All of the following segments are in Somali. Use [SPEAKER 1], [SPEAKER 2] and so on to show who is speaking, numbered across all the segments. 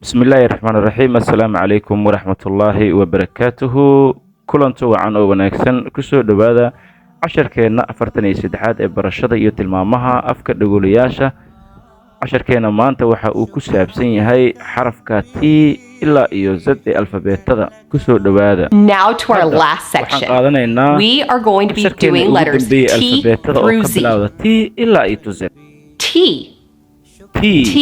[SPEAKER 1] Bismillaahi raxmaan raxiim. Assalaamu calaykum waraxmatullaahi wabarakaatuhu. Kulanto wacan oo wanaagsan. Kusoo dhowaada casharkeenna 43aad ee barashada iyo tilmaamaha afka dhagoolayaasha. Casharkeenna maanta waxa uu ku saabsan yahay xarafka T ilaa iyo Z ee alfabeetada. Kusoo dhowaada.
[SPEAKER 2] Now to our
[SPEAKER 1] Hadda
[SPEAKER 2] last
[SPEAKER 1] waxaan
[SPEAKER 2] section.
[SPEAKER 1] qaadanaynaa
[SPEAKER 2] We are going to be
[SPEAKER 1] casharkeena
[SPEAKER 2] doing
[SPEAKER 1] ugu
[SPEAKER 2] letters
[SPEAKER 1] dambeeyey
[SPEAKER 2] T
[SPEAKER 1] alfabeetada oo
[SPEAKER 2] through
[SPEAKER 1] ka
[SPEAKER 2] Z.
[SPEAKER 1] bilaawda T ilaa iyo to Z.
[SPEAKER 2] T,
[SPEAKER 1] T.
[SPEAKER 2] T.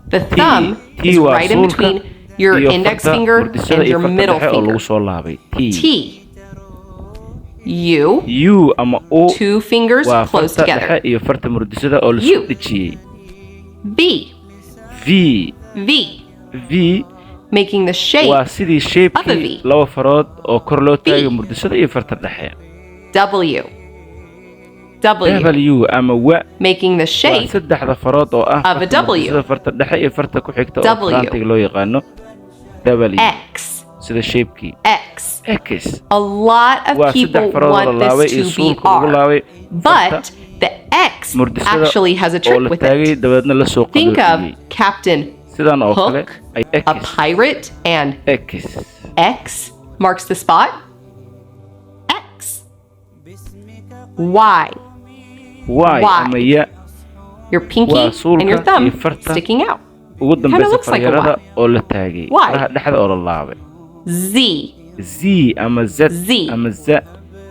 [SPEAKER 2] The thumb
[SPEAKER 1] T
[SPEAKER 2] is
[SPEAKER 1] waa
[SPEAKER 2] right in
[SPEAKER 1] suulka
[SPEAKER 2] between your
[SPEAKER 1] iyo
[SPEAKER 2] index
[SPEAKER 1] farta
[SPEAKER 2] finger
[SPEAKER 1] murdisada
[SPEAKER 2] and
[SPEAKER 1] iyo
[SPEAKER 2] your
[SPEAKER 1] farta
[SPEAKER 2] middle
[SPEAKER 1] dhexe oo
[SPEAKER 2] finger.
[SPEAKER 1] lagu soo laabay. T.
[SPEAKER 2] T. U,
[SPEAKER 1] U ama U
[SPEAKER 2] two fingers
[SPEAKER 1] waa
[SPEAKER 2] close
[SPEAKER 1] farta
[SPEAKER 2] together.
[SPEAKER 1] dhexe iyo farta murdisada oo la isku
[SPEAKER 2] U.
[SPEAKER 1] dhejiyey.
[SPEAKER 2] V,
[SPEAKER 1] V.
[SPEAKER 2] V,
[SPEAKER 1] V
[SPEAKER 2] making the shape
[SPEAKER 1] waa sidii
[SPEAKER 2] of a
[SPEAKER 1] shape-kii
[SPEAKER 2] V.
[SPEAKER 1] laba farood oo kor loo taagay
[SPEAKER 2] V.
[SPEAKER 1] murdisada iyo farta dhexe.
[SPEAKER 2] W, W,
[SPEAKER 1] W ama W
[SPEAKER 2] making the
[SPEAKER 1] waa
[SPEAKER 2] shape
[SPEAKER 1] saddexda farood oo ah
[SPEAKER 2] of a
[SPEAKER 1] farta
[SPEAKER 2] W.
[SPEAKER 1] murdisada, farta dhexe iyo farta ku xigta oo
[SPEAKER 2] W.
[SPEAKER 1] farantiga loo yaqaano. W
[SPEAKER 2] X,
[SPEAKER 1] sida shape-kii.
[SPEAKER 2] X.
[SPEAKER 1] X
[SPEAKER 2] A lot of
[SPEAKER 1] waa saddex
[SPEAKER 2] people
[SPEAKER 1] farood oo la
[SPEAKER 2] want this
[SPEAKER 1] laabay iyo
[SPEAKER 2] to be
[SPEAKER 1] suulka lagu
[SPEAKER 2] R,
[SPEAKER 1] laabay farta
[SPEAKER 2] but the X
[SPEAKER 1] murdisada
[SPEAKER 2] actually has a
[SPEAKER 1] oo
[SPEAKER 2] trick
[SPEAKER 1] la
[SPEAKER 2] with
[SPEAKER 1] taagay,
[SPEAKER 2] it.
[SPEAKER 1] dabeedna la soo
[SPEAKER 2] Think of
[SPEAKER 1] qaloociyey
[SPEAKER 2] Captain
[SPEAKER 1] sidan oo kale.
[SPEAKER 2] Hook,
[SPEAKER 1] Ay
[SPEAKER 2] a
[SPEAKER 1] X.
[SPEAKER 2] pirate, and
[SPEAKER 1] X.
[SPEAKER 2] X marks the spot. X. Y.
[SPEAKER 1] Y
[SPEAKER 2] Y.
[SPEAKER 1] ama ya
[SPEAKER 2] Your pinky
[SPEAKER 1] waa
[SPEAKER 2] and
[SPEAKER 1] suulka
[SPEAKER 2] your
[SPEAKER 1] iyo
[SPEAKER 2] thumb
[SPEAKER 1] farta
[SPEAKER 2] sticking out.
[SPEAKER 1] ugu dambeysa
[SPEAKER 2] looks like a
[SPEAKER 1] faryarada
[SPEAKER 2] Y.
[SPEAKER 1] oo la taagay,
[SPEAKER 2] Y.
[SPEAKER 1] faraha dhexda oo la laabay.
[SPEAKER 2] Z.
[SPEAKER 1] Z ama Z
[SPEAKER 2] Z.
[SPEAKER 1] ama Z.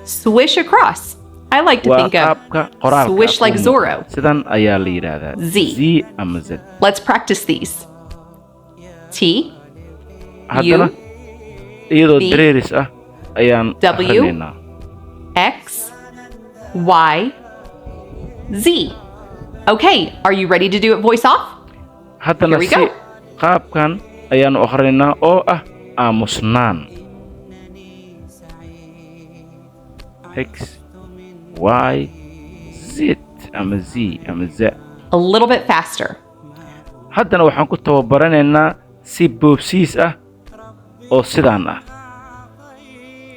[SPEAKER 2] Swish across. I like to
[SPEAKER 1] Waa
[SPEAKER 2] think of
[SPEAKER 1] qaabka qoraalka
[SPEAKER 2] swish like
[SPEAKER 1] ku muuqda.
[SPEAKER 2] Zorro.
[SPEAKER 1] Sidan ayaa la yidhaahdaa.
[SPEAKER 2] Z.
[SPEAKER 1] Z ama Z.
[SPEAKER 2] Let's practice these. T,
[SPEAKER 1] Haddana iyadoo
[SPEAKER 2] V,
[SPEAKER 1] dareeris ah ayaan
[SPEAKER 2] W,
[SPEAKER 1] akrinaynaa.
[SPEAKER 2] X, Y, Z. Okay, are you ready to do it voice off?
[SPEAKER 1] Haddana
[SPEAKER 2] Here we
[SPEAKER 1] si
[SPEAKER 2] go.
[SPEAKER 1] qaabkan ayaanu akhrinaynaa oo ah aamusnaan. X, Y, Z ama Z ama Z.
[SPEAKER 2] A little bit faster.
[SPEAKER 1] Haddana waxaan ku tababaranaynaa si boobsiis ah oo sidaan ah.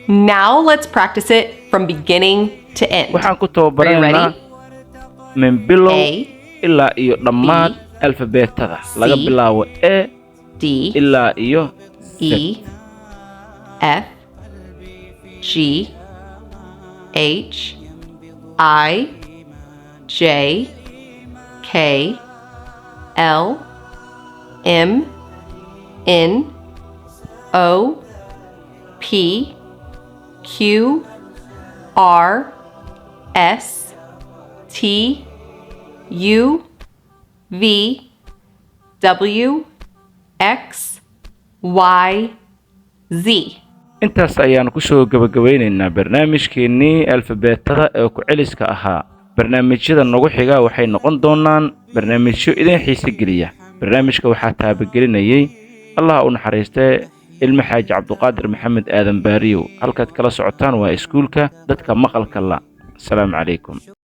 [SPEAKER 2] Now let's practice it from beginning to end.
[SPEAKER 1] Waxaan ku
[SPEAKER 2] Are you
[SPEAKER 1] tababaranaynaa
[SPEAKER 2] ready?
[SPEAKER 1] min bilow
[SPEAKER 2] A,
[SPEAKER 1] ilaa iyo dhammaad alfabeetada, laga
[SPEAKER 2] C,
[SPEAKER 1] bilaabo A
[SPEAKER 2] D,
[SPEAKER 1] ilaa iyo Z.
[SPEAKER 2] E, F, G, H, I, J, K, L, M, N, O, P, Q, R, S, T, U, V, W, X, Y, Z.
[SPEAKER 1] Intaas ayaanu kusoo gabagabeynaynaa barnaamijkeennii alfabeetada ee ku-celiska ahaa. Barnaamijyada nagu xiga waxay noqon doonaan barnaamijyo idin xiise geliya. Barnaamijka waxaa taabagelinayey, Allah u naxariistee, Ilmo Xaaji Cabduqaadir Maxamed Aadan Baariyow. Halkaad kala socotaan waa iskuulka dadka maqalka la. Asalaamu calaykum.